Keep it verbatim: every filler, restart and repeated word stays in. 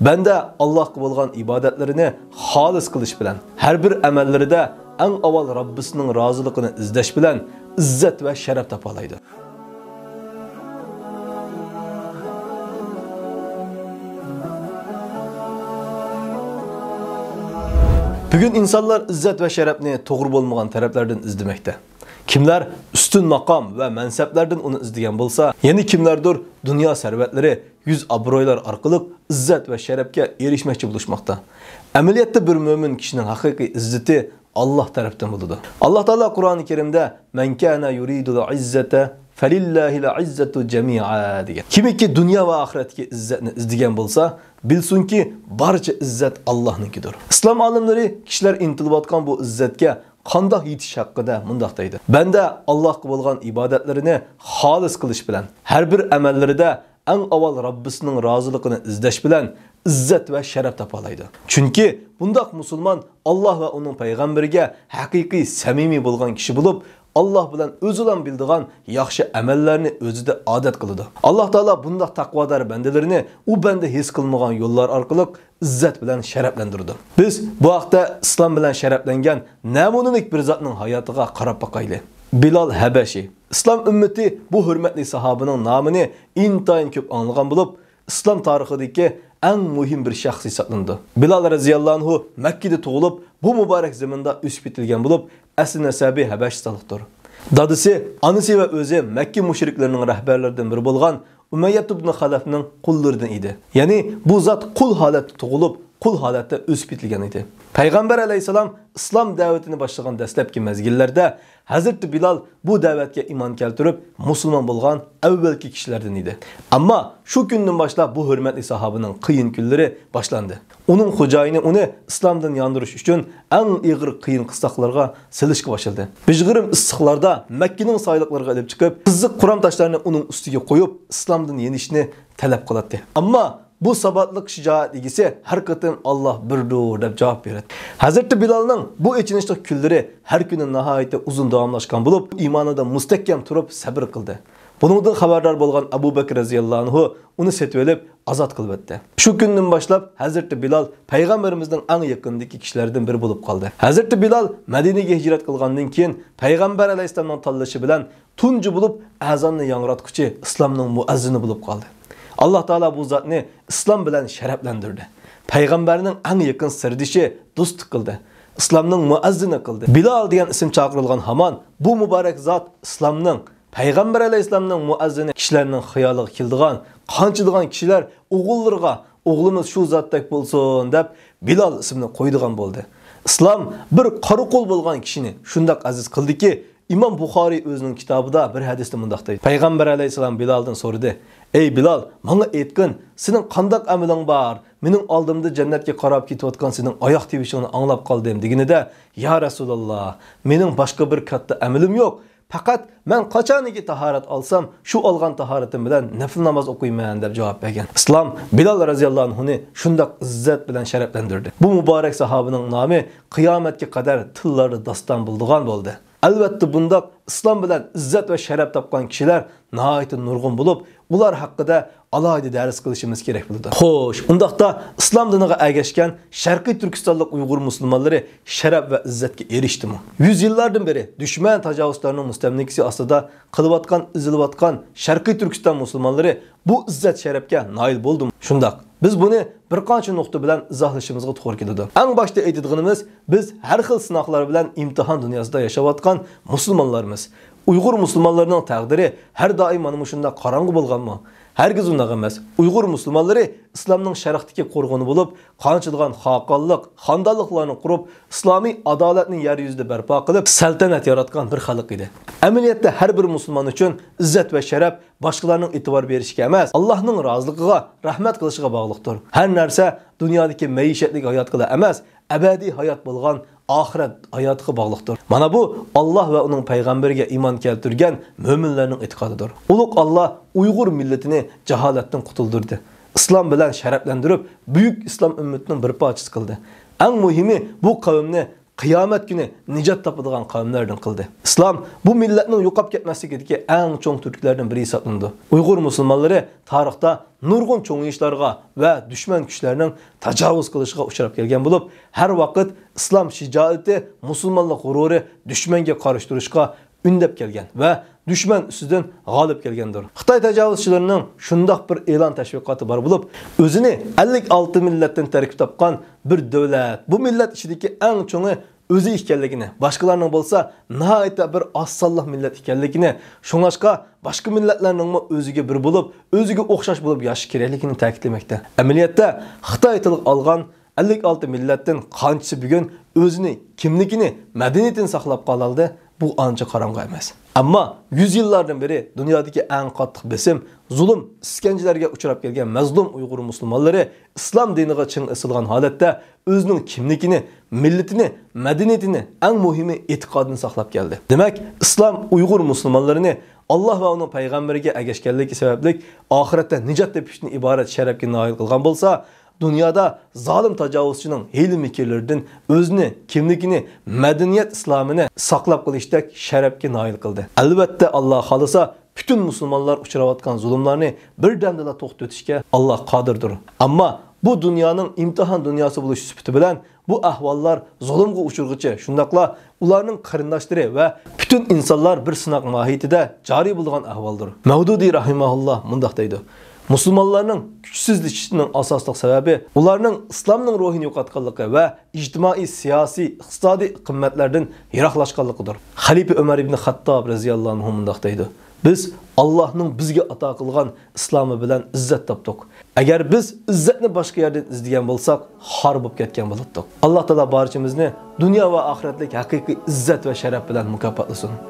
بەندە ئاللاھقا بولغان ئىبادەتلىرىنى خالىس قىلىش بىلەن، ھەر بىر ئەمەللىرىدە ئەڭ ئاۋۋال رەببىسىنىڭ رازىلىقىنى ئىزدەش بىلەن ئىززەت ۋە شەرەپ تاپالايدۇ. بۈگۈن ئىنسانلار ئىززەت ۋە شەرەپنى توغرا بولمىغان تەرەپلەردىن ئىزدىمەكتە. كىملەر ئۈستۈن ماقام ۋە مەنسەپلەردىن ئۇنى ئىزدىگەن بولسا، يەنە كىملەردۇر دۇنيا سەرۋەتلىرى، يۈز-ئابرۇيلار ئارقىلىق ئىززەت ۋە شەرەپكە ئېرىشمەكچى بولۇشماقتا. ئەمەلىيەتتە بىر مۆمىن كىشىنىڭ ھەقىقىي ئىززىتى ئاللاھ تەرەپتىن بولىدۇ. ئاللاھ تائالا قۇرئانى كەرىمدە، مەن كانە يۇرىدۇل ئىززەتە فەلىللاھىل ئىززەتۇ جەمىئا دېگەن. كىمكى دۇنيا ۋە ئاخىرەتتىكى ئىززەتنى ئىزدىگەن بولسا، بىلسۇنكى، بارچە ئىززەت ئاللاھنىڭكىدۇر. ئىسلام ئالىملىرى كىشىلەر ئىنتىلىۋاتقان بۇ ئىززەتكە قانداق يېتىش ھەققىدە مۇنداق دەيدۇ: بەندە ئاللاھقا بولغان ئىبادەتلىرىنى خالىس قىلىش بىلەن، ھەر بىر ئەمەللىرىدە ئەڭ ئاۋۋال رەببىسىنىڭ رازىلىقىنى ئىزدەش بىلەن ئىززەت ۋە شەرەپ تاپالايدۇ. چۈنكى بۇنداق مۇسۇلمان ئاللاھ ۋە ئۇنىڭ پەيغەمبىرىگە ھەقىقىي سەمىمىي بولغان كىشى بولۇپ، ئاللاھ بىلەن ئۆزىلا بىلىدىغان ياخشى ئەمەللەرنى ئۆزىدە ئادەت قىلىدۇ. ئاللاھ تائالا بۇنداق تەقۋادار بەندىلىرىنى ئۇ بەندە ھېس قىلمىغان يوللار ئارقىلىق ئىززەت بىلەن شەرەپلەندۈرىدۇ. بىز بۇ ھەقتە ئىسلام بىلەن شەرەپلەنگەن نەمۇنىلىك بىر زاتنىڭ ھاياتىغا قاراپ باقايلى. بىلال ھەبەشى. ئىسلام ئۈممىتى بۇ ھۆرمەتلىك ساھابىنىڭ نامىنى ئىنتايىن كۆپ ئاڭلىغان بولۇپ، ئىسلام تارىخىدىكى ئەڭ مۇھىم بىر شەخس ھېسابلىنىدۇ. بىلال رەزىياللاھۇ ئەنھۇ مەككىدە تۇغۇلۇپ، بۇ مۇبارەك زېمىندا ئۆسۈپ يېتىلگەن بولۇپ، ئەسلى نەسەبى ھەبەشىستانلىقتۇر. دادىسى، ئانىسى ۋە ئۆزى مەككە مۇشرىكلىرىنىڭ رەھبەرلىرىدىن بىرى بولغان ئۇمەييەت ئىبن خەلەفنىڭ قۇللىرىدىن ئىدى. يەنى بۇ زات قۇل ھالەتتە تۇغۇلۇپ، قۇل ھالەتتە ئۆسۈپ يېتىلگەن ئىدى. پەيغەمبەر ئەلەيھىسسالام ئىسلام دەۋىتىنى باشلىغان دەسلەپكى مەزگىللەردە ھەزرىتى بىلال بۇ دەۋەتكە ئىمان كەلتۈرۈپ، مۇسۇلمان بولغان ئەۋۋەلكى كىشىلەردىن ئىدى. ئەمما شۇ كۈندىن باشلاپ بۇ ھۆرمەتلىك ساھابىنىڭ قىيىن كۈنلىرى باشلاندى. ئۇنىڭ خوجايىنى ئۇنى ئىسلامدىن ياندۇرۇش ئۈچۈن ئەڭ ئېغىر قىيىن قىستاقلارغا سېلىشقا باشلىدى. بىژغىرىم ئىسسىقلاردا مەككىنىڭ سايلىقلىرىغا ئېلىپ چىقىپ، قىزىق قۇرام تاشلارنى ئۇنىڭ ئۈستىگە قويۇپ، ئىسلامدىن يېنىشنى تەلەپ قىلاتتى. ئەمما بۇ ساباتلىق شىجائەت ئىگىسى ھەر قېتىم «ئاللاھ بىردۇر» دەپ جاۋاب بېرەتتى. ھەزرىتى بىلالنىڭ بۇ ئېچىنىشلىق كۈنلىرى ھەر كۈنى ناھايىتى ئۇزۇن داۋاملاشقان بولۇپ، ئىمانىدا مۇستەھكەم تۇرۇپ سەبرى قىلدى. بۇنىڭدىن خەۋەردار بولغان ئەبۇ بەكرى رەزىياللاھۇ ئەنھۇ ئۇنى سېتىۋېلىپ ئازاد قىلىۋەتتى. شۇ كۈندىن باشلاپ ھەزرىتى بىلال پەيغەمبىرىمىزنىڭ ئەڭ يېقىندىكى كىشىلەردىن بىرى بولۇپ قالدى. ھەزرىتى بىلال مەدىنىگە ھىجرەت قىلغاندىن كېيىن پەيغەمبەر ئەلەيھىسسالامنىڭ تاللىشى بىلەن تۇنجى بولۇپ ئەزاننى ياڭراتقۇچى ئىسلامنىڭ مۇئەززىنى بولۇپ قالدى. ئاللاھ تائالا بۇ زاتنى ئىسلام بىلەن شەرەپلەندۈردى. پەيغەمبەرنىڭ ئەڭ يېقىن سىردىشى، دوستى قىلدى. ئىسلامنىڭ مۇئەززىنى قىلدى. بىلال دېگەن ئىسىم چاقىرىلغان ھامان بۇ مۇبارەك زات ئىسلامنىڭ، پەيغەمبەر ئەلەيھىسسالامنىڭ مۇئەززىنى، كىشىلەرنىڭ خىيالىغا كېلىدىغان، قانچىلىغان كىشىلەر ئوغۇللىرىغا، «ئوغلىمىز شۇ زاتتەك بولسۇن» دەپ، بىلال ئىسمىنى قويىدىغان بولدى. ئىسلام بىر قارا قول بولغان كىشىنى شۇنداق ئەزىز قىلدىكى، ئىمام بۇخارىي ئۆزىنىڭ كىتابىدا بىر ھەدىستە مۇنداق دەيدۇ: پەيغەمبەر ئەلەيھىسسالام بىلالدىن سورىدى، «ئەي بىلال، ماڭا ئېيتقىن، سېنىڭ قانداق ئەمىلىڭ بار؟ مېنىڭ ئالدىمدا جەننەتكە قاراپ كېتىۋاتقان سېنىڭ ئاياق تىۋىشىڭنى ئاڭلاپ قالدىم» دېگىنىدە، «يا رەسۇلاللا، مېنىڭ باشقا بىر كاتتا ئەمىلىم يوق. پەقەت مەن قاچانكى تاھارەت ئالسام، شۇ ئالغان تاھارىتىم بىلەن نەپلى ناماز ئوقۇيمەن» دەپ جاۋاب بەرگەن. ئىسلام بىلال رەزىياللاھۇ ئەنھۇنى شۇنداق ئىززەت بىلەن شەرەپلەندۈردى. بۇ مۇبارەك ساھابىنىڭ نامى قىيامەتكە قەدەر تىللاردا داستان بولىدىغان بولدى. ئەلۋەتتە، بۇنداق ئىسلام بىلەن ئىززەت ۋە شەرەپ تاپقان كىشىلەر ناھايىتى نۇرغۇن بولۇپ، ئۇلار ھەققىدە ئالاھىدە دەرس قىلىشىمىز كېرەك بولىدۇ. خوش، ئۇنداقتا ئىسلام دىنىغا ئەگەشكەن شەرقىي تۈركىستانلىق ئۇيغۇر مۇسۇلمانلىرى شەرەپ ۋە ئىززەتكە ئېرىشتىمۇ؟ يۈز يىللاردىن بېرى دۈشمەن تاجاۋۇزچىلارنىڭ مۇستەملىكىسى ئاستىدا قېلىۋاتقان، ئېزىلىۋاتقان شەرقىي تۈركىستان مۇسۇلمانلىرى بۇ ئىززەت شەرەپكە نائىل بولدىمۇ؟ شۇنداق. بىز بۇنى بىر قانچە نۇقتا بىلەن ئىزاھلىشىمىزغا توغرا كېلىدۇ. ئەڭ باشتا ئېيتىدىغىنىمىز، بىز ھەر خىل سىناقلار بىلەن ئىمتىھان دۇنياسىدا ياشاۋاتقان مۇسۇلمانلارمىز. ئۇيغۇر مۇسۇلمانلىرىنىڭ تەقدىرى ھەر دائىم مانا مۇشۇنداق قاراڭغۇ بولغانمۇ؟ ھەرگىز ئۇنداق ئەمەس. ئۇيغۇر مۇسۇلمانلىرى ئىسلامنىڭ شەرقتىكى قورغىنى بولۇپ، قانچىلىغان خاقانلىق، خاندانلىقلارنى قۇرۇپ، ئىسلامىي ئادالەتنى يەر يۈزىدە بەرپا قىلىپ، سەلتەنەت ياراتقان بىر خەلق ئىدى. ئەمەلىيەتتە ھەر بىر مۇسۇلمان ئۈچۈن ئىززەت ۋە شەرەپ باشقىلارنىڭ ئېتىبار بېرىشىگە ئەمەس، ئاللاھنىڭ رازىلىقىغا، رەھمەت قىلىشىغا باغلىقتۇر. ھەر نەرسە دۇنيادىكى مەئىشەتلىك ھاياتقىلا ئەمەس، ئەبەدىي ھايات بولغان ئاخىرەت ھاياتىغا باغلىقتۇر. مانا بۇ، ئاللاھ ۋە ئۇنىڭ پەيغەمبىرىگە ئىمان كەلتۈرگەن مۆمىنلەرنىڭ ئېتىقادىدۇر. ئۇلۇغ ئاللاھ ئۇيغۇر مىللىتىنى جاھالەتتىن قۇتۇلدۇردى. ئىسلام بىلەن شەرەپلەندۈرۈپ، بۈيۈك ئىسلام ئۈممىتىنىڭ بىر پارچىسى قىلدى. ئەڭ مۇھىمى، بۇ قەۋمنى قىيامەت كۈنى نىجات تاپىدىغان قەۋملەردىن قىلدى. ئىسلام بۇ مىللەتنىڭ يوقاپ كەتمەسلىكىدىكى ئەڭ چوڭ تۈرتكىلەردىن بىرى ھېسابلىنىدۇ. ئۇيغۇر مۇسۇلمانلىرى تارىختا نۇرغۇن چوڭ ئىشلارغا ۋە دۈشمەن كۈچلەرنىڭ تاجاۋۇز قىلىشىغا ئۇچراپ كەلگەن بولۇپ، ھەر ۋاقىت ئىسلام شىجائىتى، مۇسۇلمانلىق غۇرۇرى دۈشمەنگە قارشى تۇرۇشقا ئۈندەپ كەلگەن ۋە دۈشمەن ئۈستىدىن غالىب كەلگەندۇر. خىتاي تاجاۋۇزچىلىرىنىڭ شۇنداق بىر ئېلان تەشۋىقاتى بار بولۇپ، ئۆزىنى ئەللىك ئالتە مىللەتتىن تەركىب تاپقان بىر دۆلەت، بۇ مىللەت ئىچىدىكى ئەڭ چوڭى ئۆزى ئىكەنلىكىنى، باشقىلارنىڭ بولسا ناھايىتى بىر ئاز سانلىق مىللەت ئىكەنلىكىنى، شۇڭلاشقا باشقا مىللەتلەرنىڭمۇ ئۆزىگە بىر بولۇپ، ئۆزىگە ئوخشاش بولۇپ ياشاش كېرەكلىكىنى تەكىتلىمەكتە. ئەمەلىيەتتە خىتاي تىلغا ئالغان ئەللىك ئالتە مىللەتتىن قانچىسى بۈگۈن ئۆزىنى، كىملىكىنى، مەدەنىيىتىنى ساقلاپ قالالدى؟ بۇ ئانچە قاراڭغۇ ئەمەس. ئەمما يۈز يىللاردىن بېرى دۇنيادىكى ئەڭ قاتتىق بېسىم، زۇلۇم، ئىسكەنجىلەرگە ئۇچراپ كەلگەن مەزلۇم ئۇيغۇر مۇسۇلمانلىرى ئىسلام دىنىغا چىڭ ئېسىلغان ھالەتتە ئۆزىنىڭ كىملىكىنى، مىللىتىنى، مەدەنىيىتىنى، ئەڭ مۇھىمى ئېتىقادىنى ساقلاپ كەلدى. دېمەك، ئىسلام ئۇيغۇر مۇسۇلمانلىرىنى ئاللاھ ۋە ئۇنىڭ پەيغەمبىرىگە ئەگەشكەنلىكى سەۋەبلىك ئاخىرەتتە نىجات تېپىشتىن ئىبارەت شەرەپكە نائىل قىلغان بولسا، دۇنيادا زالىم تاجاۋۇزچىنىڭ ھىيلە-مىكىرلىرىدىن ئۆزىنى، كىملىكىنى، مەدەنىيەت ئىسلامىنى ساقلاپ قېلىشتەك شەرەپكە نائىل قىلدى. ئەلۋەتتە، ئاللاھ خالىسا، پۈتۈن مۇسۇلمانلار ئۇچراۋاتقان زۇلۇملارنى بىردەمدىلا توختىتىشكە ئاللاھ قادىردۇر. ئەمما بۇ دۇنيانىڭ ئىمتىھان دۇنياسى بولۇش سۈپىتى بىلەن بۇ ئەھۋاللار زۇلۇمغا ئۇچرىغۇچە، شۇنداقلا ئۇلارنىڭ قېرىنداشلىرى ۋە پۈتۈن ئىنسانلار بىر سىناق ماھىيىتىدە جارى بولغان ئەھۋالدۇر. مەۋدۇدى راھىمەھۇللاھ مۇنداق دەيدۇ: مۇسۇلمانلارنىڭ كۈچسىزلىشىشىنىڭ ئاساسلىق سەۋەبى ئۇلارنىڭ ئىسلامنىڭ روھىنى يوقاتقانلىقى ۋە ئىجتىمائىي، سىياسىي، ئىقتىسادىي قىممەتلەردىن يىراقلاشقانلىقىدۇر. خەلىپە ئۆمەر ئىبن خەتتاب رەزىياللاھۇ ئەنھۇ مۇنداق دەيدۇ: بىز ئاللاھنىڭ بىزگە ئاتا قىلغان ئىسلامى بىلەن ئىززەت تاپتۇق. ئەگەر بىز ئىززەتنى باشقا يەردىن ئىزدىگەن بولساق، خار بولۇپ كەتكەن بولاتتۇق. ئاللاھ تائالا بارچىمىزنى دۇنيا ۋە ئاخىرەتلىك ھەقىقىي ئىززەت ۋە شەرەپ بىلەن مۇكاپاتلىسۇن.